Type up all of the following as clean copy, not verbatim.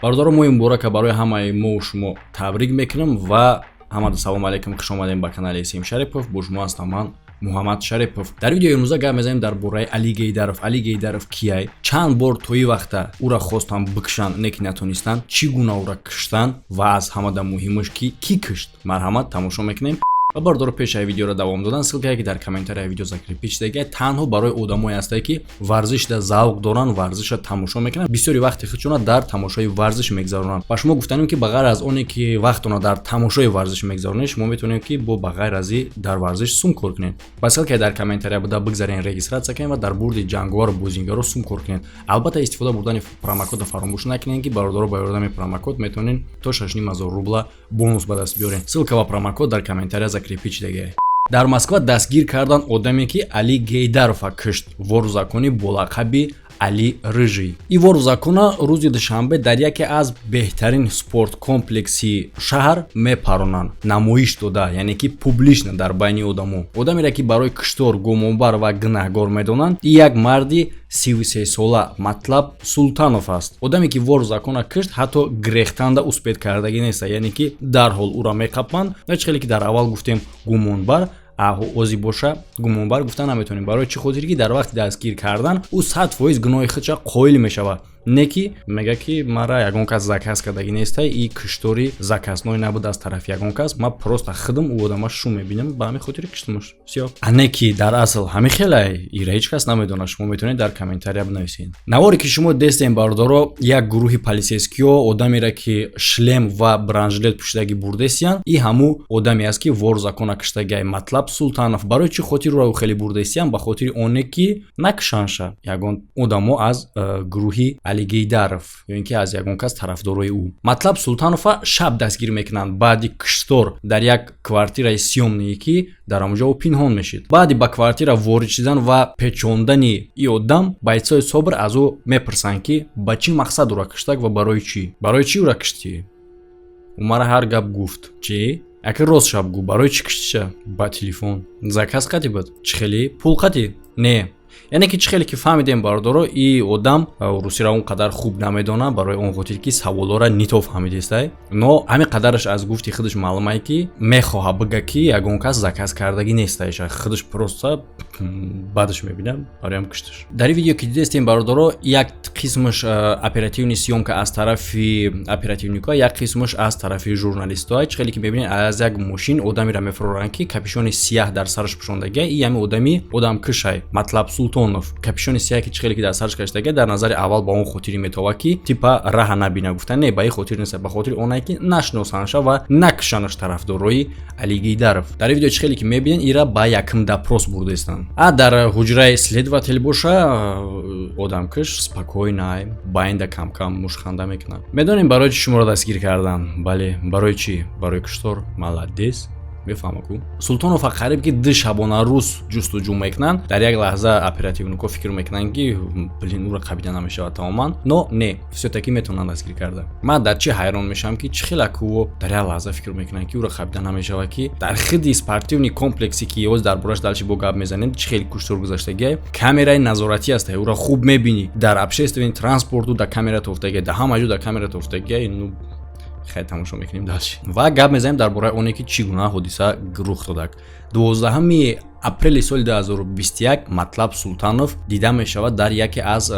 Бародаро, моҳи муборака барои ҳамаи мо шумо табрик мекунам ва ҳамада салому алайкум, хуш омадем ба канали Сим Шарипов. Бо шумо ҳастам ман, Муҳаммад Шарипов. Дар видеои имрӯза гап мезанем дар бораи Али Гейдаров. Али Гейдаров кияй, чанд бор то ин вақта ӯра хостанд бикушанд, не ки натонистанд, чӣ гуна ӯра куштанд ва аз ҳамада муҳимаш, ки кӣ кушт. Марҳамат, тамошо мекунем. Ва бародаро, пеш ай видеоро давом додан, ссылка е ки дар комментарияи видео закрепить шудагия, танҳо барои одамое ҳастае, ки варзишда завқ доранд, варзиша тамошо мекунанд, бисёри вақти худшона дар тамошои варзиш мегзаронанд. Ва шумо гуфтанем, ки ба ғайр аз оне ки вақтона дар тамошои варзиш мегзаронед, шумо метавонед, ки бо ба ғайр аз и дар варзиш сум кор кунед. Ба ссылка и дар комментария буда бигзарен, регистрация кунед ва дар бурди ҷанговару бозингаро сум кор кунед. Албатта, истифода бурдани промокод а фаромӯш накунед, ки, бародаро, ба ёрдами промокод метавонед то 6500 рубла бонус ба даст биёред. Ссылка ва промокод дар комментария закрепить шудагия. Дар Москва дастгир кардан одаме, ки Али Гейдарова кушт, вор в законе бо лақаби Али Рыжий. И вор в закон а рӯзи душанбе дар яке аз беҳтарин спорткомплекси шаҳр мепаронанд, намоиш дода, яъне ки публично дар байни одамо. Одамере, ки барои куштор гумонбар ва гунаҳгор медонанд, и як марди 33сола Матлаб Султанов аст. Одаме, ки вор в закон а кушт, ҳатто грехтанда успеть кардагӣ неста, яъне ки дарҳол ӯра меқапанд. Ва чӣ хеле ки дар аввал гуфтем, гумонбар ози боша, гумонбар гуфта наметавонем. Барои чӣ хотир? Ки дар вақти дастгир кардан ӯ 100% гуноҳи худша қоил мешавад, не ки мега, ки мара ягон кас заказ кардагӣ нестай и куштори заказной набуд аз тарафи ягон кас, ма просто худам ӯ одама шу мебинам, ба ҳамин хотири киштумаш, всё. А не ки дар асл ҳамин хелай, ира ҳеҷ кас намедонад. Шумо метавонед дар комментария бинависед. Наворе ки шумо дестем, бародаро, як гурӯҳи полицейский ҳо одамере, ки шлем ва бронежилет пӯшидагӣ бурдесиянд, и ҳаму одаме аст, ки вор в закон а киштагиай, Матлаб Султанов. Барои чӣ хотир ӯро хеле бурдесиянд? Ба хотири оне ки накушанша ягон одамо аз гурӯҳи Али Гейдаров ё ин ки аз ягон кас тарафдорои ӯ. Матлаб Султанова шаб дастгир мекунанд баъди куштор дар як квартираи съёмный е, ки дар ҳамонҷо ӯ пинҳон мешид. Баъди ба квартира ворид шудан ва печондани и одам, бойц ои СОБР аз ӯ мепурсанд, ки ба чӣ мақсад ӯра куштак ва барои чӣ. Барои чӣ ӯра куштӣ? Ӯ мара ҳар гап гуфт. Чӣ? Яке рост шаб гӯ, барои чӣ куштиша? Ба телефон заказ қатӣ буд? Чӣ хеле? Пул қатӣ? Не. Яъне ки чӣ хеле ки фаҳмидем, бародаро, и одам русиро он қадар хуб намедонад, барои он хотир ки саволҳоро не то фаҳмидистай. Но ҳамин қадараш аз гуфти худаш маълумае, ки мехоҳа бига, ки ягон кас заказ кардагӣ нестаиша, худаш просто баъдаш мебинам, бароям кушташ. Дар ин видео, ки дидестем, бародаро, як қисмаш оперативный съёмка аз тарафи оперативник ҳо, як қисмаш аз тарафи журналистҳо. Чӣ хеле ки мебинед, аз як мошин одамеро мефуроранд, ки капюшон и сияҳ дар сараш пӯшондагия. И ҳамин одами одамкушай, Матлаб Султонов. Капюшон и сияҳ, ки чӣ хеле ки дар сараш каштагия, дар назари аввал ба он хотири метова, ки типа раҳа набина гуфта. Не, ба ин хотир нест, ба хотири оне ки нашиносанша ва накушанаш тарафдорои Али Гейдаров. Дар ин видео, чӣ хеле ки мебинед, ира ба якм допрос бурдаистанд. А дар ҳуҷраи следователь боша, одамкуш спокойно байнда камкам мушханда мекунад. Медонем, барои чӣ шуморо дастгир кардан? Бале, барои чӣ? Барои куштор. Молодец, мефаҳма ку. Султонова қариб ки 2 шабонарӯз ҷустуҷӯ мекунанд. Дар як лаҳза оперативник ҳо фикр мекунанд, ки блин, ӯро қабида намешавад тамоман, но не, всё-таки метавонанд дастгир карда. Ман дар чӣ ҳайрон мешавам, ки чӣ хела ку дар як лаҳза фикр мекунанд, ки ӯро қабида намешавад, ки дар хиди спортивный комплексе, ки ҳоз дар бораш дальше бо гап мезанем, чӣ хеле куштор гузаштагия, камераи назоратӣ аст, ӯро хуб мебинӣ. Дар общественный транспорт у дар камера тофтагия, дар ҳама ҷо дар камера тофтагия. Ну хай, тамошо мекунем дальше ва гап мезанем дар бораи оне, ки чӣ гуна ҳодиса рух додак. 12 апрели соли 2021 Матлаб Султанов дида мешавад дар яке аз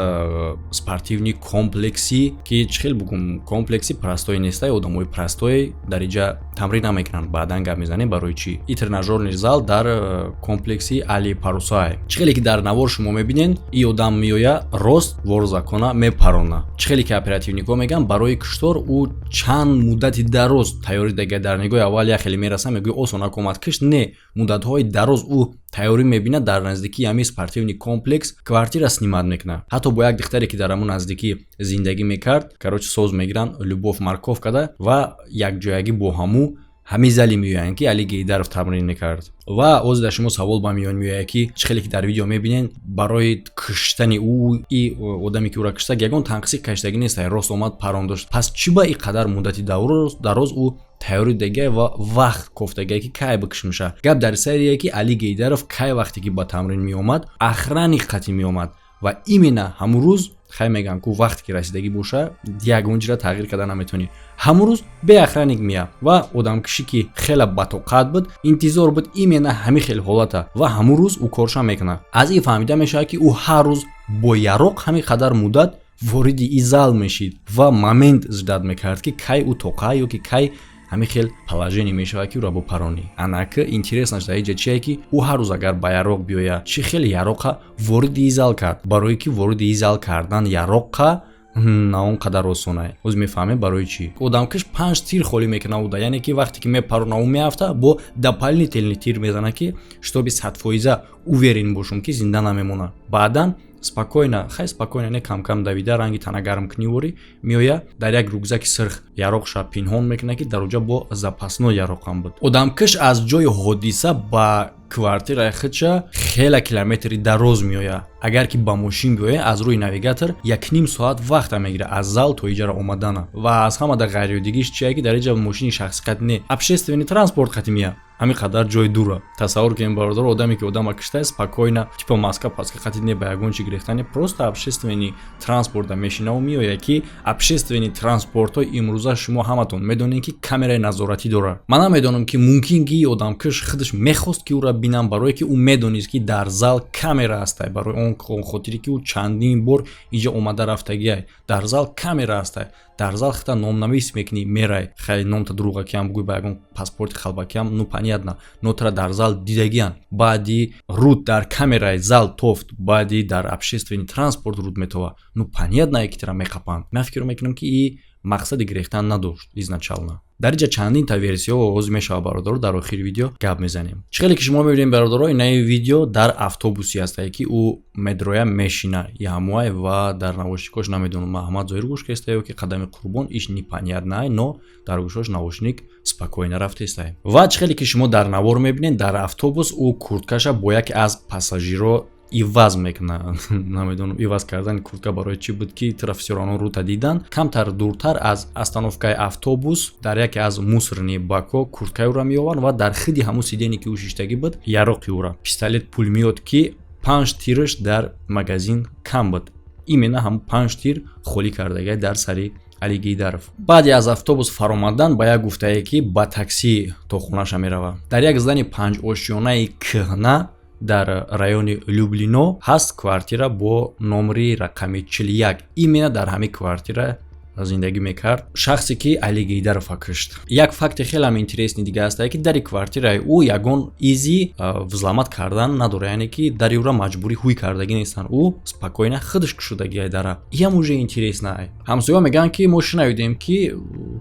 спортивный комплекси, ки чӣ хел бугум, комплекси простой нестай, одамои простой дар иҷа тамрин намекунанд. Баъдан гап мезанем, барои чӣ. И тренажёрный зал дар комплекси Али Парусай. Чӣ хеле ки дар навор шумо мебинед, и одам меоя, рост вор в закон а мепарона. Чӣ хеле ки оперативник ҳо мегӯянд, барои куштор ӯ чанд муддати дароз тайёрӣ дега. Дар нигоҳи аввал як хеле мераса, мегӯи, осонак омад кишт. Не, муддатҳои дароз ӯ тайёрӣ мебинад. Дар наздикии ҳамин спортивный комплекс квартира снимать мекунад, ҳатто бо як духтаре, ки дар ҳамон наздикӣ зиндагӣ мекард, короче, соз мегиранд, любовь морковь када ва якҷоягӣ бо ҳаму ҳамин зали меоянд, ки Али Гейдаров тамрин мекард. Ва оз дар шумо савол ба миён меояд, ки чӣ хеле ки дар видео мебинед, барои куштани ӯ и одаме, ки ӯра куштаг, ягон танқиси каштагӣ нест, рост омад, парон дошт. Пас чӣ ба ин қадар муддати дароз ӯ тайёрӣ дагия ва вақт кофтагия, ки кай бикушмиша? Гап дар сарие, ки Али Гейдаров кай вақте ки ба тамрин меомад, охрана и қатъӣ меомад ва именно ҳамун рӯз Хай, мегӯям, ку вақте ки расидагӣ боша, ягон чизра тағйир карда наметавонӣ. Ҳамон рӯз бе охранник меяд ва одамкишӣ, ки хеле батоқат буд, интизор буд именно ҳамин хел ҳолата, ва ҳамон рӯз ӯ корша мекунад. Аз ин фаҳмида мешавад, ки ӯ ҳар рӯз бо яроқ ҳамин қадар муддат вориди и зал мешид ва момент ждать мекард, ки кай ӯ тоқа ё ки кай ҳамин хел положение мешавад, ки ӯро бопаронӣ. Анака интересно ш дар инҷа чие, ки ӯ ҳар рӯз агар ба яроқ биёяд, чӣ хел яроқа вориди и зал кард? Барое ки вориди и зал кардан яроққа на он қадар осонае. Ҳоз мефаҳмем, барои чӣ. Одамкиш панҷ тир холӣ мекунад уда, яъне ки вақте ки мепарона, ӯ меафта, бо дополнительный тир мезанад, ки чтобы 100% уверен бошум, ки зинда намемонад. Баъдан спокойно, хай, спокойно не, камкам давида, ранги тана гармкунӣ ворӣ меояд, дар як рюкзаки сирх яроқша пинҳон мекунад, ки дар оҷа бо запасной яроқам буд. Одамкиш аз ҷои ҳодиса ба квартираи худша хела километри дароз меояд. Агар ки ба мошин биёяд, аз рӯи навигатор 1,5 соат вақта мегирад аз зал то иҷара омадана. Ва аз ҳамада ғайриоддигиш чие, ки дар иҷа мошини шахсӣ қати не, общественный транспорт қати меяд. Ҳамин қадар ҷои дура тасаввур кунем, бародар. Одаме ки одама киштае, спокойно, типа маска паска қати не, ба ягон чи гирехтане, просто общественный транспорта мешинаву меояд, ки общественный транспортҳо имрӯза, шумо ҳаматон медонед, ки камераи назоратӣ дорад. Ман намедонам, ки мумкин ки одамкиш худаш мехост, ки ӯра бинам, барое ки ӯ медонист, ки дар зал камера ҳастай, барои он хотире ки ӯ чандин бор иҷа омада рафтагиай. Дар зал камера ҳастай, дар зал хита номнавис мекунӣ, мерай. Хай, номта дурӯғакиам бугӯй, ба ягон паспорти халбакиам, ну понятно, нотра дар зал дидагиан. Баъди руд дар камераи зал тофт, баъди дар общественный транспорт руд метова, ну понятно, ки тира меқапанд. Ман фикр мекунам, ки и мақсади гирехтан надошт изначально. Дар инҷа чандин та версияҳо оғоз мешавад, бародаро, дар охири видео гап мезанем. Чӣ хеле ки шумо мебинем, бародаро, инаи видео дар автобусе ҳастае, ки ӯ медроя, мешина яҳамуай, ва дар наушникош, намедонам, Маҳаммад Зоҳир гӯш кеста ё ки Қадами Қурбон, иш непонятно, но дар гӯшош наушник спокойно рафтестай. Ва чӣ хеле ки шумо дар навор мебинед, дар автобус ӯ курткаша бо яке аз пассажиро иваз мекунад. Намедонам, иваз кардани куртка барои чӣ буд, ки тира всё равно рута дидан. Камтар дуртар аз остановкаи автобус, дар яке аз мусорный бако курткаи ӯра меовард ва дар хиди ҳамун сиденье, ки ӯ шиштагӣ буд, яроқи ӯра, пистолет пулемёт, ки панҷ тираш дар магазин кам буд, именно ҳамун панҷ тир холӣ кардагиай дар сари Али Гейдаров. Баъди аз автобус фаромадан, ба як гуфтае, ки ба таксӣ то хонаша меравад. Дар як здани панҷошёнаи кӯҳна дар райони Люблино ҳаст квартира бо номери рақами 41. Именно дар ҳамин квартира зиндагӣ мекард шахсе, ки Али Гейдарова кушт. Як факти хелеам интересный дига ҳастае, ки дари квартираи ӯ ягон изи взломать кардан надорад, яъне ки дари ӯра маҷбурӣ ҳуй кардагӣ нестанд, ӯ спокойно худаш кушодагиай дара. Иам уже интересно. Ҳамсоя мегӯянд, ки мо шунавидем, ки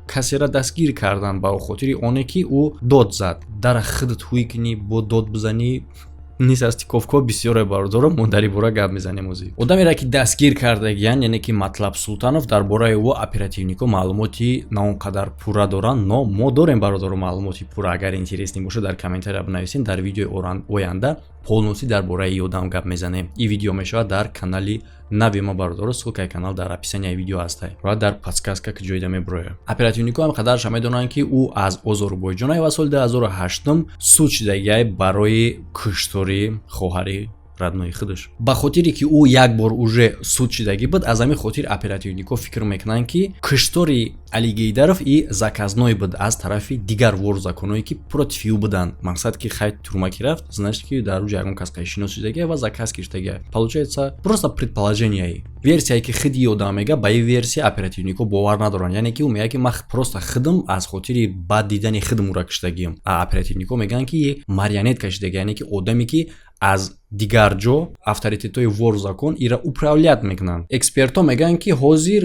касера дастгир карданд ба хотири оне, ки ӯ дод зад. Дара худат ҳуй кунӣ, бо дод бизанӣ, нестыковка бисёре, бародаро, мо дар ин бора гап мезанем озӣ. Одамере ки дастгир кардагиянд, яъне ки Матлаб Султанов, дар бораи ӯ оперативнико маълумоти на он қадар пурра доранд, но мо дорем, бародаро, маълумоти пурра. Агар интересный бошад, дар комментария бинависем, дар видеои оянда полностью дар бораи ин одам гап мезанем. Ин видео мешавад дар канали нави ма, бародаро, ссылкаи канал дар описанияи видео ҳастай ва дар подсказка ки ҷойда мебурояд. Оперативнико ҳам қадарша медонанд, ки ӯ аз Озорбойҷонай ва соли 2008 суд шудагиай барои куштори хоҳари родной худаш. Ба хотире ки ӯ як бор уже суд шудагӣ буд, аз ҳамин хотир оперативнико фикр мекунанд, ки куштори Али Гейдаров и заказной буд аз тарафи дигар вор законое, ки против ӯ буданд. Мақсад ки хай, тюрьма ки рафт, значит, ки дар уҷа ягон кас қайшинос шудагия ва заказ киштагия. Получается, просто предположение, версияе ки худи одам мега. Ба ин версия оперативнико бовар надоранд, яъне ки ӯ мега, ки ман просто худам аз хотири бад дидани худам ӯра киштагиам, а оперативнико мегӯянд, ки марионетка шудагия, яъне ки одаме, ки аз дигар ҷо авторитетҳои вор закон ира управлять мекунанд. Экспертҳо мегӯянд, ки ҳозир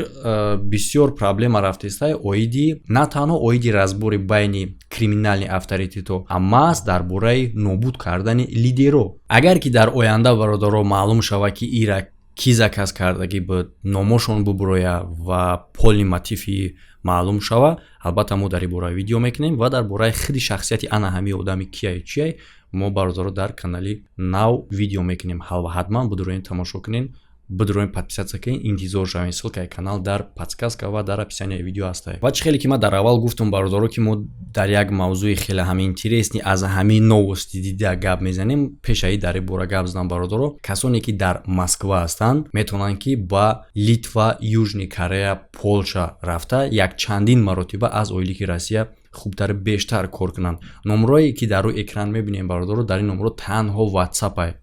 бисёр проблема рафтестай оиди на танҳо оиди разбори байни криминальный авторитетҳо, а маҳз дар бораи нобуд кардани лидерҳо. Агар ки дар оянда, бародаро, маълум шавад, ки ира кӣ заказ кардагӣ буд, номошон бубуроя ва полный мотиви маълум шава, албатта, мо дар ин бора видео мекунем ва дар бораи худи шахсияти ана ҳамин одами кияю чияй мо, бародаро, дар канали нав видео мекунем. Ҳатман будуроен, тамошо кунен. Бидроем, подписаться кунед, интизор шавем. Ссылкаи канал дар подсказка ва дар описанияи видео ҳастае. Ва чӣ хеле ки ман дар аввал гуфтам, бародаро, ки мо дар як мавзӯи хеле ҳам интересный аз ҳамин новости дида гап мезанем. Пешаи дар ин бора гап задан, бародаро, касоне ки дар Москва ҳастанд, метавонанд, ки ба Литва, Южный Корея, Полша рафта, якчандин маротиба аз ойлики Россия хубтар, бештар кор кунанд. Номрое ки дар рӯи экран мебинем, бародаро, дар ин номро танҳо ватсапай,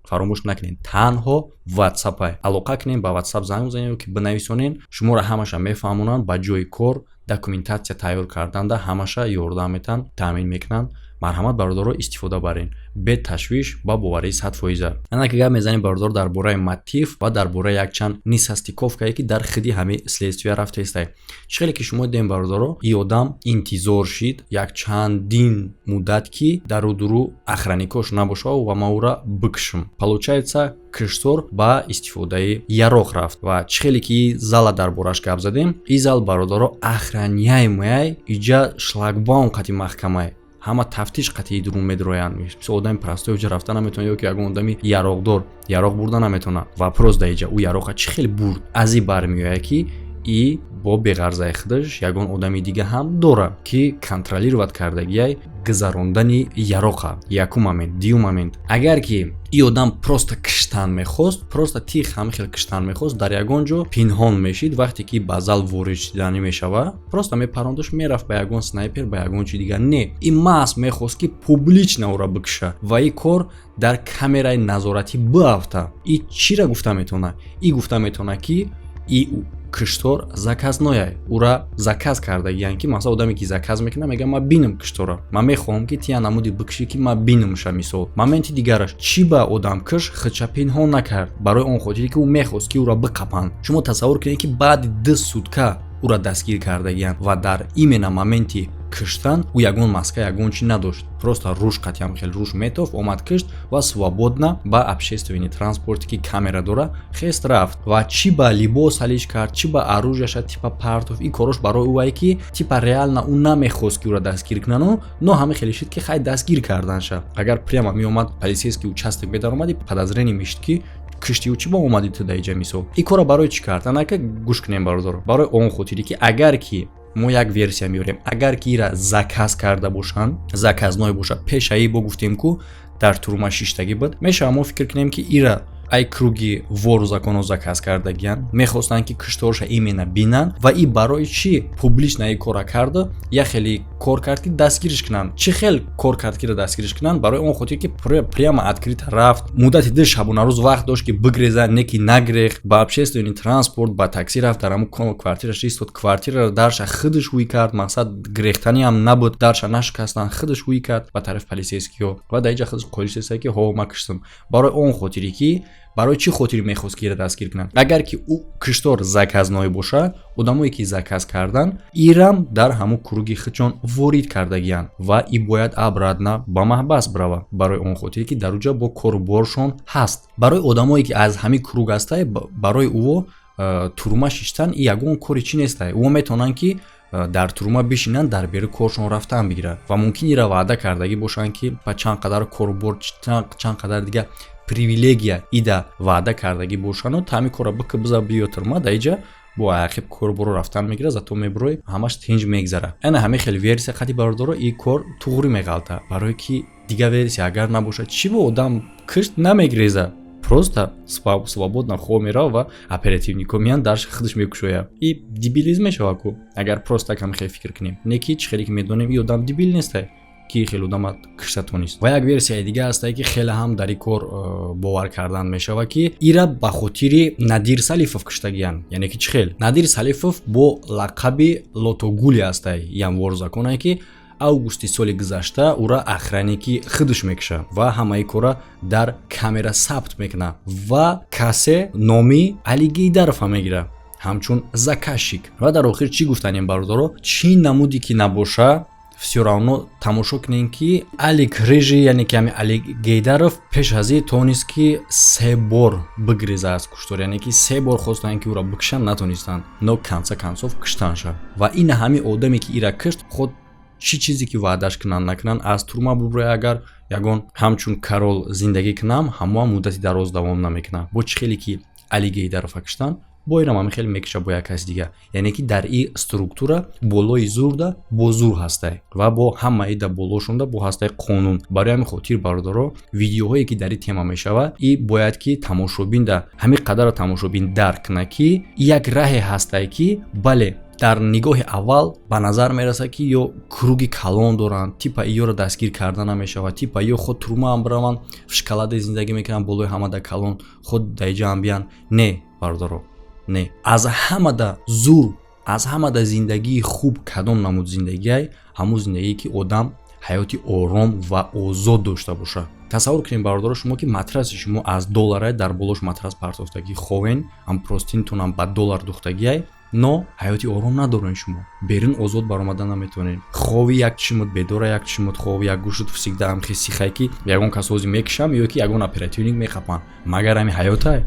фаромӯш накунед, танҳо ватсапай. Алоқа кунем, ба ватсап занг бизанед ки бинависонед, шуморо ҳамаша мефаҳмонанд. Ба ҷои кор, документатсия тайёр карданда ҳамаша ёрдам метаҳанд, таъмин мекунанд. Марҳамат, бародаро, истифода барен беташвиш, ба боварии 100%. Ана ки гап мезанем, бародаро, дар бораи мотив ва дар бораи якчанд несостыковкае, ки дар хиди ҳамин следствия рафтаистай. Чӣ хеле ки шумо дидем, бародаро, и одам интизор шид якчандин муддат, ки дару дуру охранникош набошад ва ман ӯра бикушам. Получается, киштор ба истифодаи яроқ рафт. Ва чӣ хеле ки зала дар бораш гап задем, и зал, бародаро, охраняемый, иҷа шлагбаум қати маҳкамай, ҳама тафтиш қатъии дурун медроянд. Мисол, одами простой оҷа рафта наметавонад ё ки ягон одами яроқдор яроқ бурда наметавонад. Вопрос да иҷа: ӯ яроқа чӣ хел бурд? Аз и бармеояд, ки и бо беғарзаи худаш ягон одами дига ҳам дора, ки контролировать кардагиай гузарондани яроқа. Якум момент. Дуюм момент: агар ки и одам просто киштан мехост, просто тих ҳама хел киштан мехост, дар ягон ҷо пинҳон мешид. Вақте ки ба зал ворид шиданӣ мешава, просто мепарондаш, мерафт ба ягон снайпер, ба ягон чи дигар. Не, и маҳз мехост, ки публично ӯра бикуша ва и кор дар камераи назоратӣ биафта. И чира гуфта метавона? И гуфта метавона, ки и киштор заказной, ура заказ кардагиян, ки масалан одаме ки заказ мекунад, мега: «Ман бинам киштора, ман мехоҳам, ки тия намуди бикушӣ, ки ман бинамша». Мисол, моменти дигараш: чӣ ба одамкиш худша пинҳон накард? Барои он хотире ки ӯ мехост, ки ӯро биқапанд. Шумо тасаввур кунед, ки баъди 2 сутка ӯра дастгир кардагиянд ва дар именно моменти киштан ӯ ягон маска, ягон чи надошт, просто руш қатъиам хел руш метофт, омад, кишт ва свободно ба общественный транспорте, ки камера дора, хест, рафт. Ва чӣ ба либос ҳалиш кард, чӣ ба оружияша типа партов? Ин корош барои ӯ, ки типа реально ӯ намехост, ки ӯра дастгир кунану, но ҳама хеле шид, ки хай, дастгир карданша. Агар прямо меомад, полицейский участок медаромади, подозрение мешид, ки киштиу чӣ ба омадӣ ту даиҷа. Мисол, ин кора барои чӣ кард? Анака гӯш кунем, бародаро. Барои он хотире, ки агар ки мо як версия меорем, агар ки ира заказ карда бошанд, заказной бошад, пешаи бо гуфтем ку дар турма шиштагӣ буд, мешава мо фикр кунем, ки ира ай круги вор в законо заказ кардагиян, мехостанд, ки кишторша именно бинанд. Ва и барои чӣ публично и кора карда? Як хеле кор кард, ки дастгириш кунанд. Чӣ хел кор кард, ки дастгириш кунанд? Барои он хотир, ки прямо открыто рафт, муддати 2 шабонарӯз вақт дошт, ки бигреза, не ки нагрех. Ба общественный транспорт, ба такси рафт, дар ҳамун квартираш истод, квартираро дарша худаш ҳуй кард. Мақсад, грехтаниам набуд, дарша нашикастанд, худаш ҳуй кард ба тарафи полицейскиҳо ва дар инҷа худаш қоил, ки ҳо, ма киштам. Барои он хотире ки барои чӣ хотир мехост, ки ира дастгир кунанд? Агар ки ӯ киштор заказной боша, одамое ки заказ кардан, ирам дар ҳамун круги худшон ворид кардагиянд ва и бояд обратно ба маҳбас бирава, барои он хотире ки дар уҷа бо коруборшон ҳаст. Барои одамое ки аз ҳамин круг ҳастай, барои ӯо турма шиштан и ягон кори чӣ нестай. Ӯо метавонанд, ки дар турма бишинанд, дар бери коршон рафтан бигирад. Ва мумкин ира ваъда кардагӣ бошанд, ки ба чанд қадар корубор, чанд қадар дига привилегия ида ваъда кардагӣ бошану таъми кора бика, биза, биё турма, дар иҷа бо ақиб корборо рафтан мегирад, зато мебурой, ҳамаш тинҷ мегзара. Ана ҳамин хел версия қати, бародаро, и кор туғрӣ меғалта, барое ки дигар версия агар набошад, чӣ бо одам кишт намегреза, просто свободно хоб мерава ва оперативнико меянд, дарш худаш мекушояд? И дебилизм мешава ку, агар просто кам хел фикр кунем. Не ки чӣ хеле ки медонем, и одам дебил нестай, ки хеле одама кишта тонист. Ва як версияи дига ҳастае, ки хеле ҳам дар ин кор бовар кардан мешава, ки ира ба хотири Надир Салифов киштагиянд. Яъне ки чӣ хел? Надир Салифов бо лақаби Лотогули ҳастай, ям вор в законе, ки августи соли гузашта ӯра охранники худаш мекушад ва ҳамаи кора дар камера сабт мекунад ва касе номи Али Гейдарова мегирад ҳамчун заказчик. Ва дар охир чӣ гуфтанем, бародаро? Чӣ намуде ки набоша, всё равно тамошо кунем, ки Алик Рыжий, яъне ки ҳами Али Гейдаров, пеш аз ин тонист, ки се бор бигреза аз куштор, яъне ки се бор хостанд, ки ӯро бикушанд, натонистанд, но конце концов куштанша. Ва ин ҳами одаме, ки ира кишт, худ чӣ чизе ки ваъдаш кунанд, накунанд, аз турма буброя, агар ягон ҳамчун король зиндагӣ кунам, ҳамоам муддати дароз давом намекунад. Бо чӣ хеле ки Али Гейдарова киштан, бо инам ҳамин хеле мекиша бо як каси дига. Яъне ки дар и структура болои зурда бо зур ҳастай ва бо ҳамаи да болошонда бо ҳастаи қонун. Барои ҳамин хотир, бародаро, видеоҳое ки дар ин тема мешавад, и бояд ки тамошобин да ҳамин қадарро тамошобин дарк кунад, ки як раҳе ҳастай, ки бале, дар нигоҳи аввал ба назар мерасад, ки ё круг и калон доранд, типа иёро дастгир карда намешавад, типа ё худ турмаам бираванд, в шоколаде зиндагӣ мекунанд, болои ҳамада калон худ даиҷаам биян. Не, бародаро, не. Аз ҳамада зур, аз ҳамада зиндагии хуб кадом намуд зиндагиай? Ҳамун зиндагие, ки одам ҳаёти ором ва озод дошта бошад. Тасаввур кунед, бародаро, шумо ки матраси шумо аз долларай, дар болош матрас партофтагӣ ховен, ҳам простынь тунам ба доллар духтагиай, но ҳаёти ором надорен. Шумо берун озод баромада наметавонед. Хови як чишмут бедора, як чишмут хов, як гӯшут всегда ҳамхе сихай, ки ягон кас ози мекишам ё ки ягон оперативник мехапанд. Магар ҳами ҳаётай?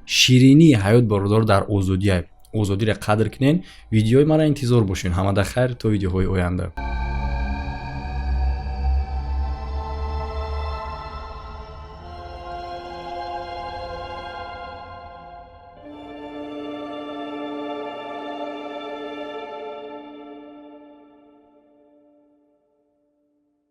Ширинии ҳаёт, бародор, дар озодиай. Озодиро қадр кунен. Видеои мара интизор бошед. Ҳамада хайр, то видеоҳои оянда.